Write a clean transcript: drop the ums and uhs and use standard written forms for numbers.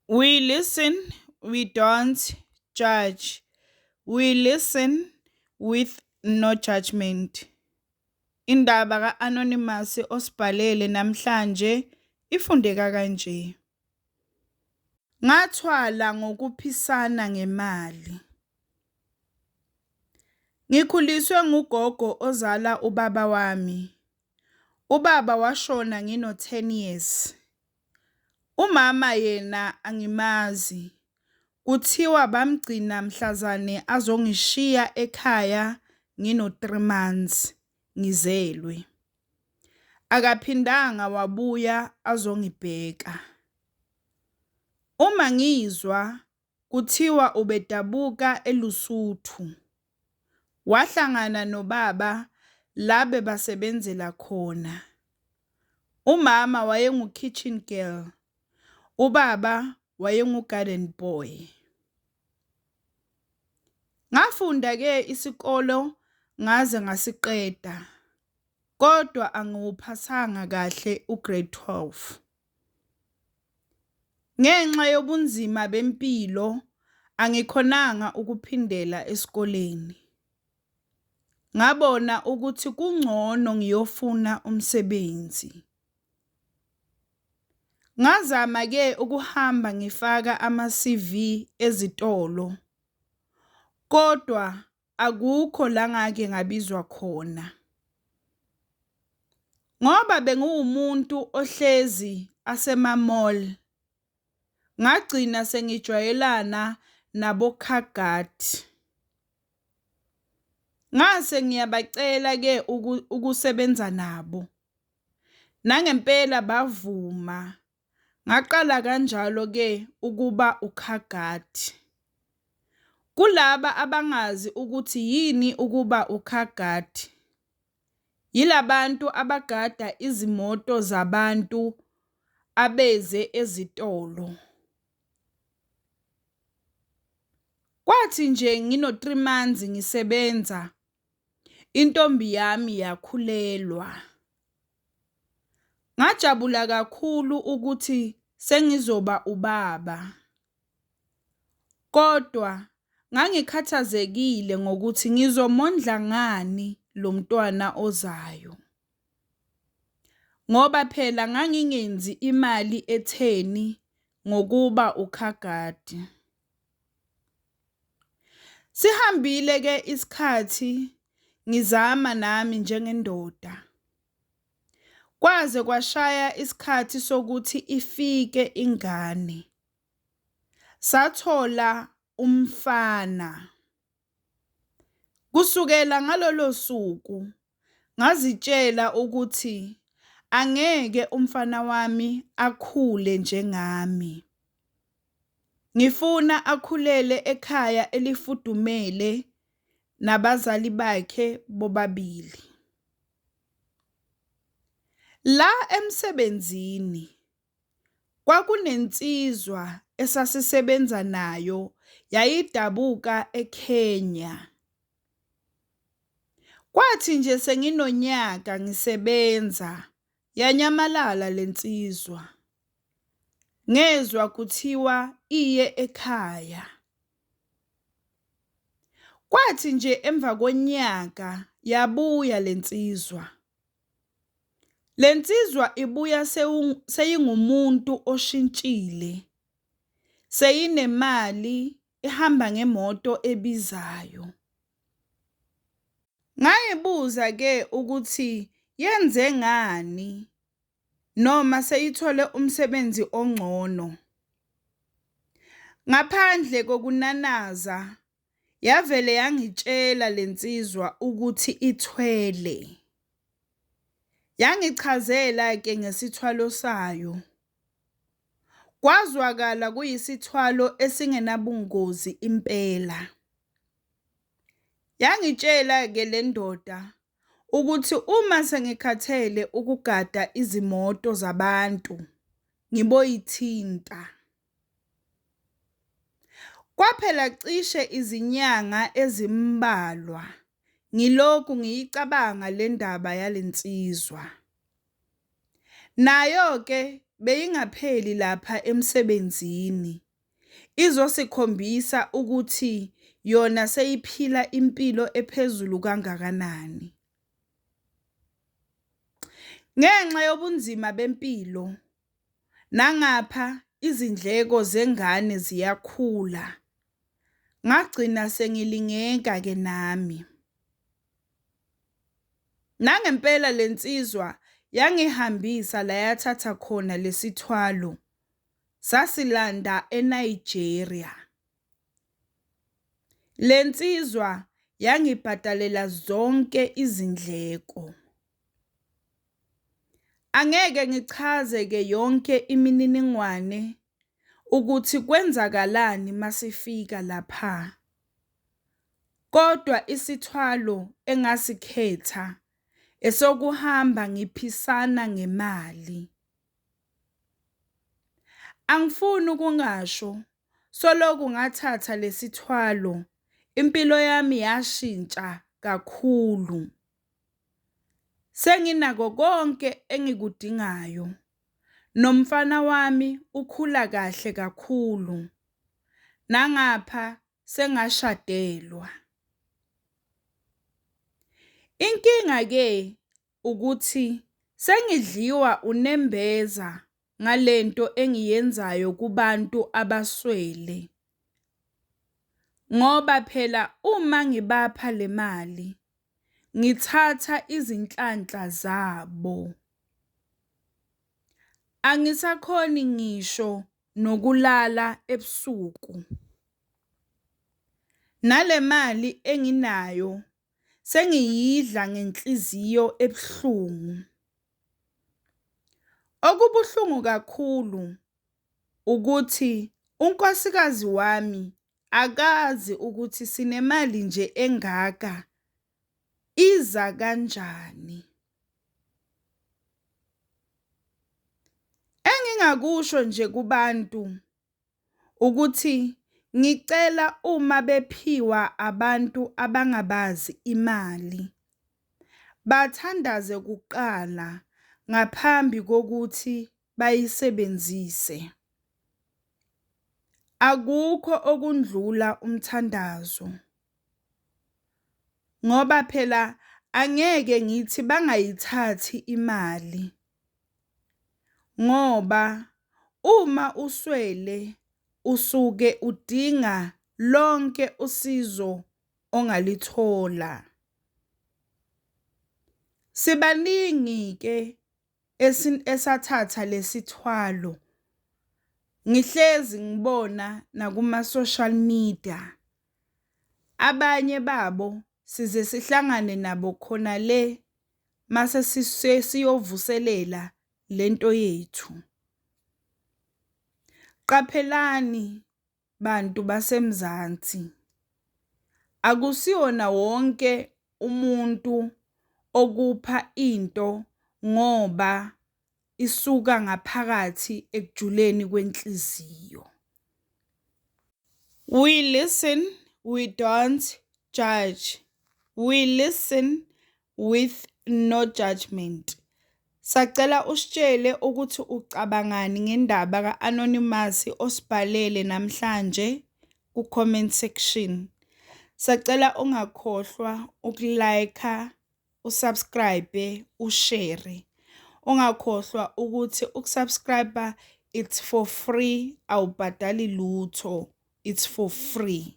We listen, we don't judge. We listen with no judgment. Indaba ka-Anonymous osibhalele namhlanje ifundeka kanje. Ngathwala ngokuphisana ngemali. Ngikhuliswe ngugogo ozala ubaba wami. Ubaba washona ngino-10 years. Umama yena angimazi. Kuthiwa bamgcina mhlazane azongishiya ekhaya ngino-3 months ngizelwe. Akaphindanga wabuya azongibheka. Uma ngizwa kuthiwa ubedabuka eLusuthu. Wahlangana nobaba la bebasebenzela khona. Umama wayengu-kitchen girl, ubaba wayengu-garden boy. Ngafunda-ke isikolo ngaze ngasiqeda, kodwa angiwuphasanga kahle u-grade 12. Ngenxa yobunzima bempilo angikhonanga ukuphindela esikoleni. Ngabona ukuthi kungcono ngiyofuna umsebenzi. Ngazama-ke ukuhamba ngifaka ama-CV ezitolo, kodwa akukho la ngake ngabizwa khona. Ngoba bengiwumuntu ohlezi asema-mall, ngagcina sengijwayelana nabo-car guard. Ngase ngiyabacela-ke ukusebenza nabo. Nangempela bavuma. Ngaqala kanjalo-ke ukuba u-car guard. Kulaba abangazi ukuthi yini ukuba u-car guard, yilabantu abagada izimoto zabantu abeze ezitolo. Kwathi nje ngino-3 months ngisebenza, intombi yami yakhulelwa. Ngajabula kakhulu ukuthi sengizoba ubaba. Kodwa ngangikhathazekile ngokuthi ngizomondla ngani lo mntwana ozayo. Ngoba phela ngangingenzi imali etheni ngokuba u-car guard. Sihambile ke isikhathi ngizama nami njengendoda. Kwaze kwashaya isikhathi sokuthi ifike ingane. Sathola umfana. Kusukela ngalolo suku ngazitshela ukuthi angeke umfana wami akhule njengami. Ngifuna akhulele ekhaya elifudumele nabazali bakhe bobabili. La emsebenzini kwakunensizwa esasisebenza nayo yayidabuka eKenya. Kwathi nje senginonyaka ngisebenza yanyamalala lensizwa. Ngezwa kuthiwa iye ekhaya. Kwathi nje emva konyaka yabuya lensizwa. Lensizwa ibuya seyingumuntu oshintshile. Seyinemali, ihamba ngemoto ebizayo. Ngayibuza ke ukuthi yenze ngani noma seyithole umsebenzi ongcono. Ngaphandle kokunanaza yavele yangitshela lensizwa ukuthi ithwele. Yangichazela ke ngesithwalo sayo. Kwazwakala kuyisithwalo esingenabungozi impela. Yangitshela ke le ndoda ukuthi uma sengikhathele ukugada izimoto zabantu ngiboyithinta. Kwaphela cishe izinyanga ezimbalwa ngilokhu ngiyicabanga le ndaba yalensizwa. Nayo-ke beyingapheli lapha emsebenzini izosikhombisa ukuthi yona seyiphila impilo ephezulu kangakanani. Ngenxa yobunzima bempilo nangapha izindleko zengane ziyakhula, ngagcina sengilingeka-ke nami. Nangempela le nsizwa yangihambisa la yathatha khona lesithwalo, sasilanda eNigeria. Le nsizwa yangibhadalela zonke izindleko. Angeke ngichaze-ke yonke imininingwane ukuthi kwenzakalani masifika lapha. Kodwa isithwalo engasikhetha esokuhamba ngiphisana ngemali. Angifuni ukungasho, soloku ngathatha lesithwalo impilo yami yashintsha kakhulu. Senginako konke engikudingayo, nomfana wami ukhula kahle kakhulu. Nangapha sengashadelwa. Inkinga-ke ukuthi sengidliwa unembeza ngalento engiyenzayo kubantu abaswele. Ngoba phela uma ngibapha le mali ngithatha izinhlanhla zabo. Angisakhoni ngisho nokulala ebusuku. Nale mali enginayo sengiyidla ngenhliziyo ebuhlungu. Okubuhlungu kakhulu ukuthi unkosikazi wami akazi ukuthi sinemali nje engaka iza kanjani. Engingakusho nje kubantu ukuthi ngicela uma bephiwa abantu abangabazi imali, bathandaze kuqala ngaphambi kokuthi bayisebenzise. Akukho okundlula umthandazo. Ngoba phela angeke ngithi bangayithathi imali ngoba uma uswele usuke udinga lonke usizo ongalithola. Sibaningi-ke esathatha lesithwalo, ngihlezi ngibona nakuma-social media. Abanye babo size sihlangane nabo khona le mase sesiyovuselela lento yethu. Qaphelani bantu baseMzansi, akusiwona wonke umuntu okupha into ngoba isuka ngaphakathi ekujuleni kwenhliziyo. We listen, we don't judge. We listen with no judgment. Sacela usitshele ukuthi ucabangani ngendaba ka-Anonymous osibhalele namhlanje ku-comment section. Sacela ungakhohlwa uku-like, usubscribe, ushare. Ungakhohlwa ukuthi ukusubscribe it's for free, awubhadali lutho, it's for free.